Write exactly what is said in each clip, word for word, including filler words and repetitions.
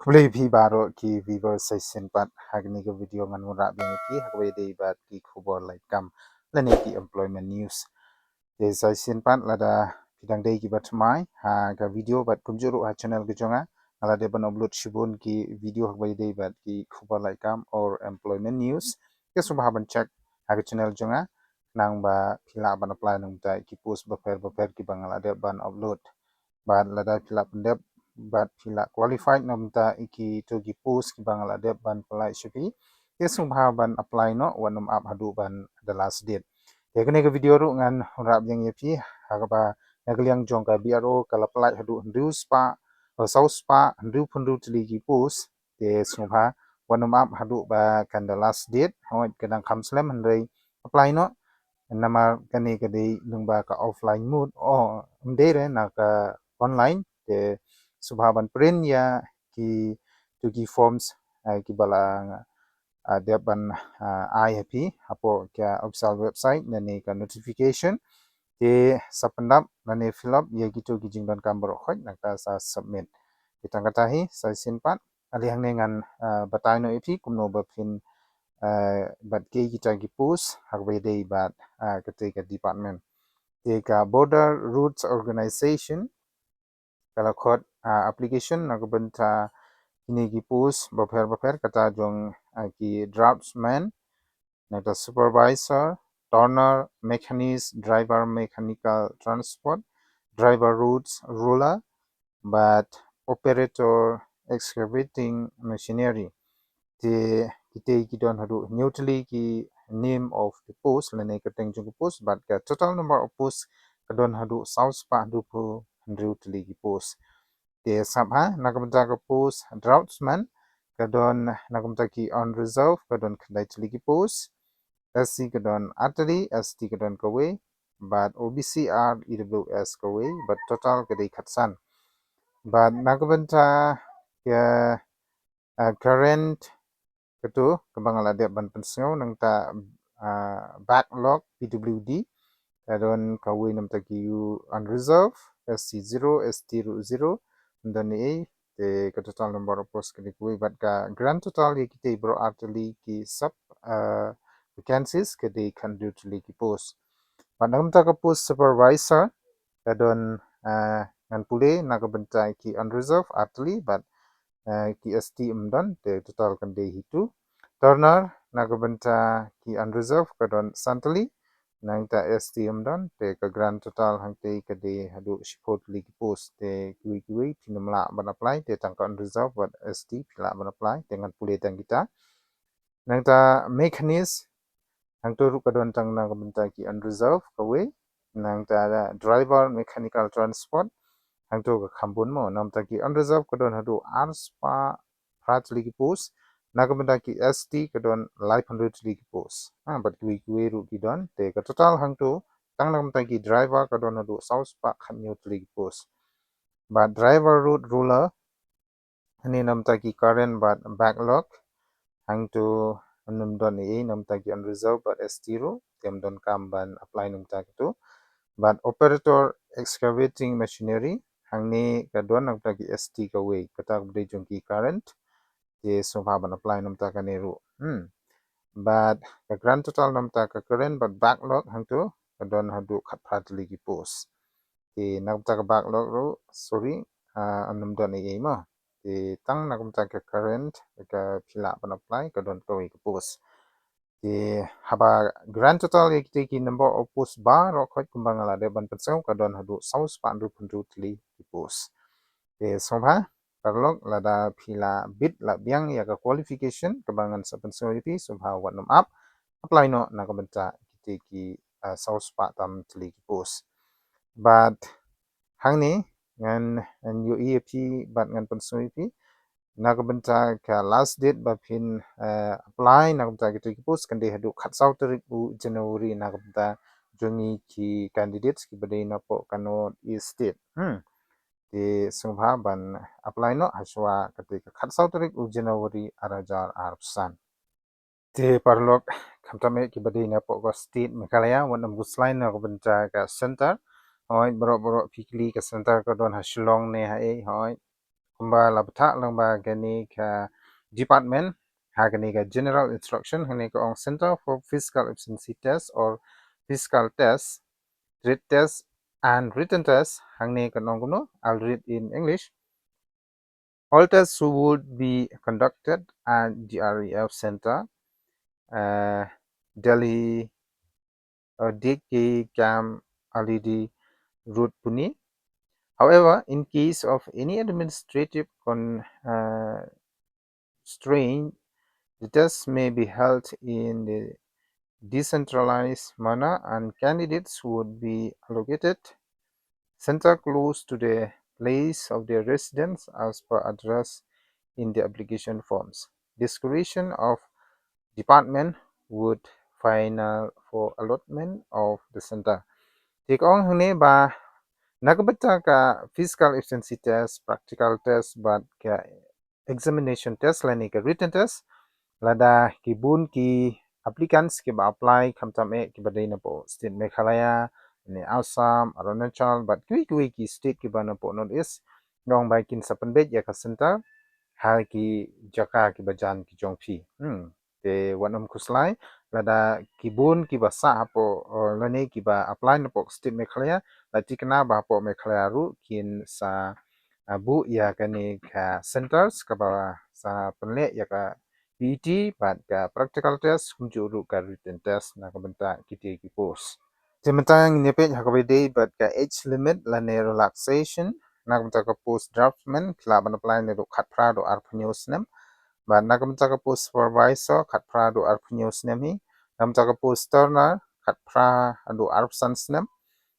Khublei phi baroh ki viewers, sa shisien pat ha kane ka video ngan wanrah biang ïa phi ha kaba ïadei bad ki khubor lait kam lane ki employment news. Te sa shisien pat lada phi dang dei kiba thymmai ha ka video bad kumjuh ruh ha channel ka jong nga, nga la dep ban upload shibun ki video ha kaba ïadei bad ki khubor lait kam or employment news. Te sngewbha ban check ha ka channel jong nga, khnang ba phi lah ban apply na ka bynta ki post bapher bapher kiba nga la dep ban upload. Bad lada phi lah pyndep bad phi lah qualified na ka bynta kito ki post kiba nga la dep ban pynlait sha phi, te sngewbha ban apply noh, wat nym ap haduh ban the last date. Te kane ka video ruh ngan wanrah biang ïa phi ha kaba na ka liang jong ka B R O ka la pynlait haduh hynriew spah, eh, saw spah hynriewphew hynriew tylli ki post. Te sngewbha wat nym ap haduh ba kan the last date. Hooid, ka dang kham slem, hynrei apply noh. Namar kane ka dei lyngba ka offline mode, oh, ym dei re, na ka online. Te sngewbha ban print ïa kito ki forms, eh, kiba la, ah, dep ban, ah, ai ha phi hapoh ka official website lane ka notification. Te sa pyndap lane fill up ïa kito ki jingdonkam baroh khoit, nangta sa submit. Te tang kata hi, sa shisien pat, ale hangne ngan, ah, batai noh ïa phi kumno ba phin, ah, bad kiei kita ki post ha kaba ïadei bad, ah, kata ka department. Te ka Border Roads Organization ka la khot, ah, application na ka bynta kine ki post bapher bapher, kata jong, ah, ki draftsman, nangta supervisor, turner, mechanist, driver mechanical transport, driver roads roller, bad operator excavating machinery. Te kitei ki don haduh hynñiew tylli ki name of the post lane ka kyrteng jong ki post, bad ka total number of post ka don haduh saw spah hynriewphew hynriew tylli ki post. Te sngap ha, na ka bynta ka post draftsman ka don, na ka bynta ki unreserved ka don khyndai tylli ki post, S C ka don ar tylli, S T ka don kawei, bad O B C ar E W S kawei, bad total ka dei khatsan. Bad na ka bynta ka, ah, current, kato kaba nga la dep ban pynsngew, nangta, ah, backlog P W D ka don kawei na ka bynta ki unreserved, S C zero, S T ruh zero, ym don ei ei. Te ka total number of post ka dei kawei, bad ka grand total ïa kitei baroh ar tylli ki sub, ah, vacancies ka dei khathynriew tylli ki post. Bad na ka bynta ka post supervisor ka don, ah, ngan pule, na ka bynta ki unreserved ar tylli, bad, ah, ki S T ym don, te total kan dei hi tu. Turner na ka bynta ki unreserved ka don san tylli, nangta S T ym don, te ka grand total hangtei ka dei haduh shiphew tylli ki post. Te kiwei kiwei phin ym lah ban apply, te tang ka unreserved bad S T phi lah ban apply, te ngan pule tang kita. Nangta mechanist, hangto ruh ka don tang na ka bynta ki unreserved kawei. Nangta driver mechanical transport, hangto ka kham bun mo, na ka bynta ki unreserved ka don haduh ar spah phra tylli ki post, na ka bynta ki S T ka don laiphew hynriew tylli ki post. Ha, bad kiwei kiwei ruh ki don, te ka total hangto, tang na ka bynta ki driver ka don haduh saw spah khathynñiew tylli ki post. Bad driver road roller, hangne na ka bynta ki current bad backlog, hangto ym don ei ei, na ka bynta ki unreserved bad S T ruh, te ym donkam ban apply na ka bynta kato. Bad operator excavating machinery, hangne ka don na ka bynta ki S T kawei, kata ka dei jong ki current, te sngewbha ban apply na ka bynta kane ruh. Hmm. Bad ka grand total na ka bynta ka current bad backlog hangto ka don haduh khatphra tylli ki post. Te na ka bynta ka backlog ruh, sorry, ah, ym don ei ei mo. Te tang na ka bynta ka current ka phi lah ban apply, ka don kawei ka post. Te haba grand total ïa kitei ki number of post baroh khoit kumba nga la dep ban pynsngew, ka don haduh saw spah hynriewphew hynriew tylli ki post. Te sngewbha paralok, lada phi la bit la biang ïa ka qualification kaba ngan sa pynsngew ïa phi, sngewbha wat nym ap, apply noh na ka bynta kitei ki, ah, saw spah tam tylli ki post. Bad hangne ngan, ngan ïohi ïa phi bad ngan pynsngew ïa phi na ka bynta ka last date ba phin, eh, apply na ka bynta kitei ki post, kan dei haduh khatsaw tarik u January na ka bynta jong ngi ki candidates kiba dei napoh ka North East State. Hmm. Te sngewbha ban apply noh hashwa katei ka khatsaw tarik u January ar hajar arphew san. Te paralok, khamtam eh kiba dei napoh ka state Meghalaya, wat nym khuslai na ka bynta ka center. Hooid, baroh baroh phi kylli ka center ka don ha Shillong ne ha ei, hooid. kumba la bthah lang ba kane ka department ha kane ka general instruction, hangne ka ong Center for Physical Efficiency Test or Physical Test, Trade Test and Written Test, hangne ka ong kumno, I'll read in English. All tests would be conducted at D R E F Center, uh, Delhi, uh, D K Camp Alidi Road, Pune. However, in case of any administrative con-, uh, strain, the test may be held in the decentralized manner and candidates would be allocated center close to the place of their residence as per address in the application forms. Discretion of department would final for allotment of the center. Te ka ong hangne ba na ka bynta ka physical efficiency test, practical test bad ka examination test lane ka written test, lada ki bun ki applicants kiba apply, khamtam eh kiba dei napoh state Meghalaya, ne Assam, Arunachal bad kiwei kiwei ki state kiba napoh North East, nga ong ba kin sa pynbeit ïa ka center ha ki jaka kiba jan ki jong phi. Hmm. Te wat nym khuslai, lada ki bun kiba sah hapoh, uh, lane kiba apply napoh state Meghalaya, la thikna ba hapoh Meghalaya ruh kin sa, uh, buh ïa kane ka centers kaba sa pynleh ïa ka P E T bad ka practical test kumjuh ruh ka written test na ka bynta kiti ki post. Te mynta ngin ïa peit ha kaba dei bad ka age limit lane relaxation. Na ka bynta ka post draftsman, phi lah ban apply naduh khatphra haduh arphew snem. Bad na ka bynta ka post supervisor, khatphra haduh arphew snem hi. Na ka bynta ka post turner, khatphra haduh arphew san snem.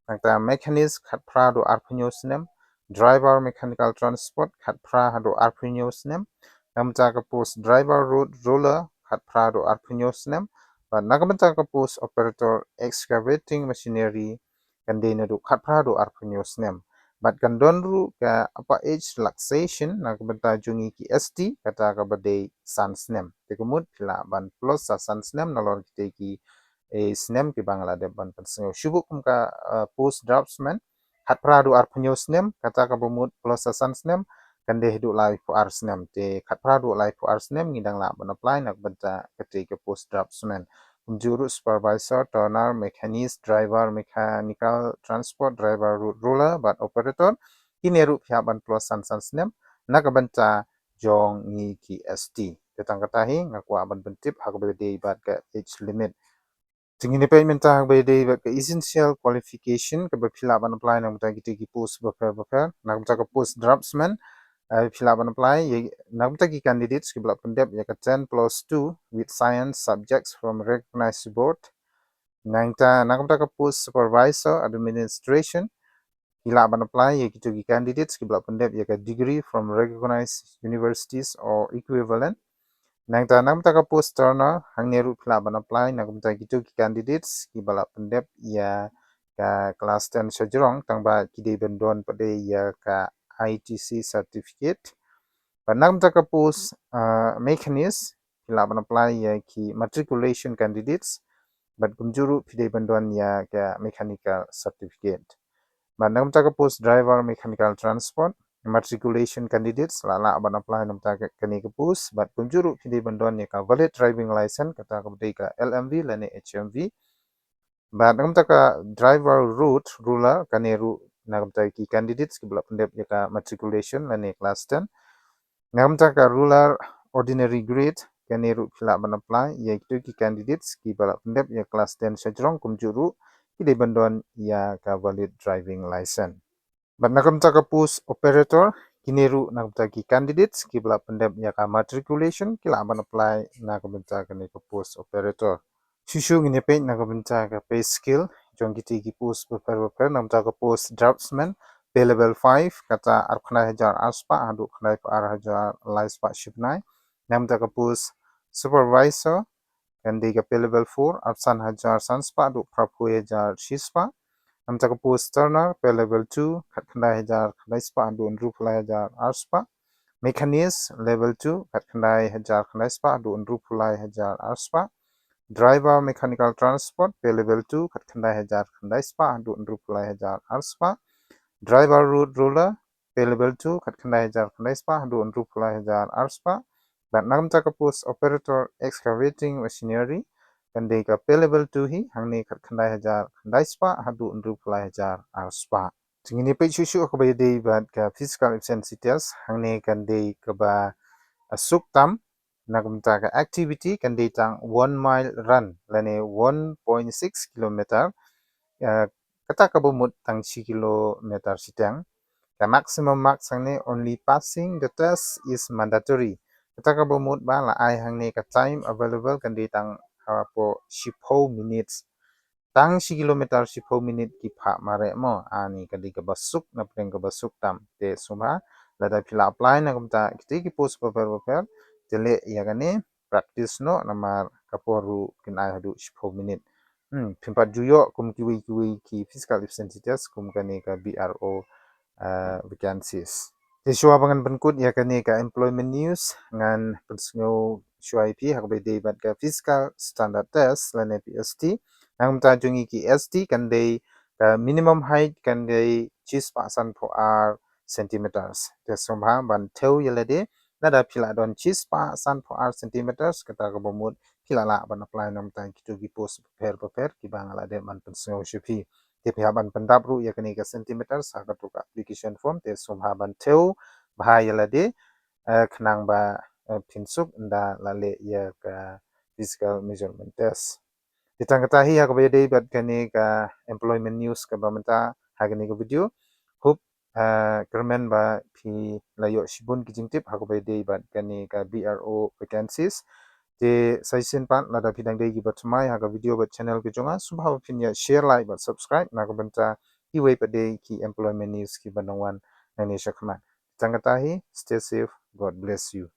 Nangta mechanist, khatphra haduh arphew snem. Driver mechanical transport, khatphra haduh arphew snem. Na ka bynta ka post driver road roller, khatphra haduh arphew snem. Bad na ka bynta ka post operator excavating machinery, kan dei naduh khatphra haduh arphew snem. Bad kan don ruh ka upper age relaxation na ka bynta jong ngi ki S T, kata kaba dei san snem. Te ka mut phi lah ban plus sa san snem nalor kite ki, eh, snem kiba nga la dep ban pynsngew. Shu buh kum ka, eh, post draftsman, khatphra haduh arphew snem, kata kaba mut plus sa san snem, kan dei haduh laiphew ar snem. Te khatphra haduh laiphew ar snem ngi dang lah ban apply na ka bynta kata ka post draftsman. Kumjuh ruh supervisor, turner, mechanist, driver, mechanical transport, driver road roller bad operator, kine ruh phi hap ban plus san san snem na ka bynta jong ngi ki S T. Te tang kata hi nga kwah ban pyntip ha kaba dei bad ka age limit. Te ngin ïa peit mynta ha kaba dei bad ka essential qualification kaba phi lah ban apply na ka bynta kiti ki post bapher bapher. Na ka bynta ka post draftsman, eh, phi lah ban apply ïa, na ka bynta ki candidates kiba la pyndep ïa ka ten plus two with science subjects from recognized board. Nangta na ka bynta ka post supervisor administration, phi lah ban apply ïa kito ki candidates kiba la pyndep ïa ka degree from recognized universities or equivalent. Nangta na ka bynta ka post turner, hangne ruh phi lah ban apply na ka bynta kito ki candidates kiba la pyndep ïa ka class ten shajrong, tangba ki dei ban don pat de ïa ka I T C certificate. Bad na ka bynta ka post, uh, mechanist, phi lah ban apply ïa ki matriculation candidates. Bad kumjuh ruh phi dei ban don ïa ka mechanical certificate. Bad na ka bynta ka post driver mechanical transport, matriculation candidates la lah ban apply na ka bynta kane ka post. Bad kumjuh ruh phi dei ban don ïa ka valid driving license, kata kaba dei ka L M V lane H M V. Bad na ka bynta ka driver road roller, kane ruh na ka bynta ki candidates kiba la pyndep ïa ka matriculation lane class ten. Na ka bynta ka roller ordinary grade, kane ruh phi lah ban apply ïa kito ki candidates kiba la pyndep ïa class ten shajrong, kumjuh ruh ki dei ban don ïa ka valid driving license. Bad na ka bynta ka post operator, kine ruh na ka bynta ki candidates kiba la pyndep ïa ka matriculation ki lah ban apply na ka bynta kane ka post operator. Shuh shuh ngin ïa peit na ka bynta ka pay scale jong kiti ki post bapher bapher. Na ka bynta ka post draftsman, pay level five, kata arphew khyndai hajar arspah haduh khyndai phew ar hajar lai spah shiphew khyndai. Na ka bynta ka post supervisor, kan dei ka pay level four, arphew san hajar san spah haduh phraphew hajar shispah. Na ka bynta ka post turner, pay level two, khatkhyndai hajar khyndai spah haduh hynriewphew lai hajar arspah. Mechanist level two, khatkhyndai hajar khyndai spah haduh hynriewphew lai hajar arspah. Driver mechanical transport, pay level two, khatkhyndai hajar khyndai spah haduh hynriewphew lai hajar arspah. Driver road roller, pay level two khatkhyndai hajar khyndai spah haduh hynriewphew lai hajar arspah. Bad na ka bynta ka post operator excavating machinery kan dei ka pay level two hi hangne khatkhyndai hajar khyndai spah haduh hynriewphew lai hajar arspah. Te ngin ïa peit shuh shuh ha kaba ïadei bad ka physical efficiency test hangne kan dei kaba suk tam na ka bynta ka activity kan dei tang one mile run lane one point six kilometer. Kata kaba mut tang shi kilometer shiteng. Ka maximum marks hangne, only passing the test is mandatory. Kata kaba mut ba la ai hangne ka time available kan dei tang hapoh shiphew minutes. Tang shi kilometer shiphew minit ki phah mareh mo. Ani ka dei kaba suk na pdeng kaba suk tam. Te sngewbha lada phi la apply na ka bynta kitei ki post bapher bapher, te leh ïa kane, practice noh namar ka por ruh kin ai haduh shiphew minit. Hmm, phim pat ju ïoh kum kiwei kiwei ki physical efficiency test kum kane ka B R O vacancies. Te shuwa ba ngan pynkut ïa kane ka employment news, ngan pynsngew shuwa ïa phi ha kaba ïadei bad ka physical standard test lane P S T. Na ka bynta jong ngi ki S T kan dei ka minimum height kan dei shispah sanphew ar centimeters. Te sngewbha ban thew ïa lade, lada phi la don shispah sanphew ar centimeters, kata kaba mut phi la lah ban apply na ka bynta kito ki post bapher bapher kiba nga la dep ban pynsngew sha phi. Te phi hap ban pyndap ruh ïa kane ka centimeters ha kato ka application form, te sngewbha ban thew bha ïa lade khnang ba phin suk ynda la leh ïa ka physical measurement test. Te tang kata hi ha kaba ïadei bad kane ka employment news kaba mynta ha kane ka video. Hope kyrmen ba phi la ïoh shibun ki jingtip ha kaba ïadei bad kane ka B R O vacancies. Te sa shisien pat lada phi dang dei kiba thymmai ha ka video bad channel ka jong nga, sngewbha ba phin ïa share, like bad subscribe na ka bynta kiwei pat de ki employment news kiba nang wan nangne shakhmat. Tang kata hi, stay safe, God bless you.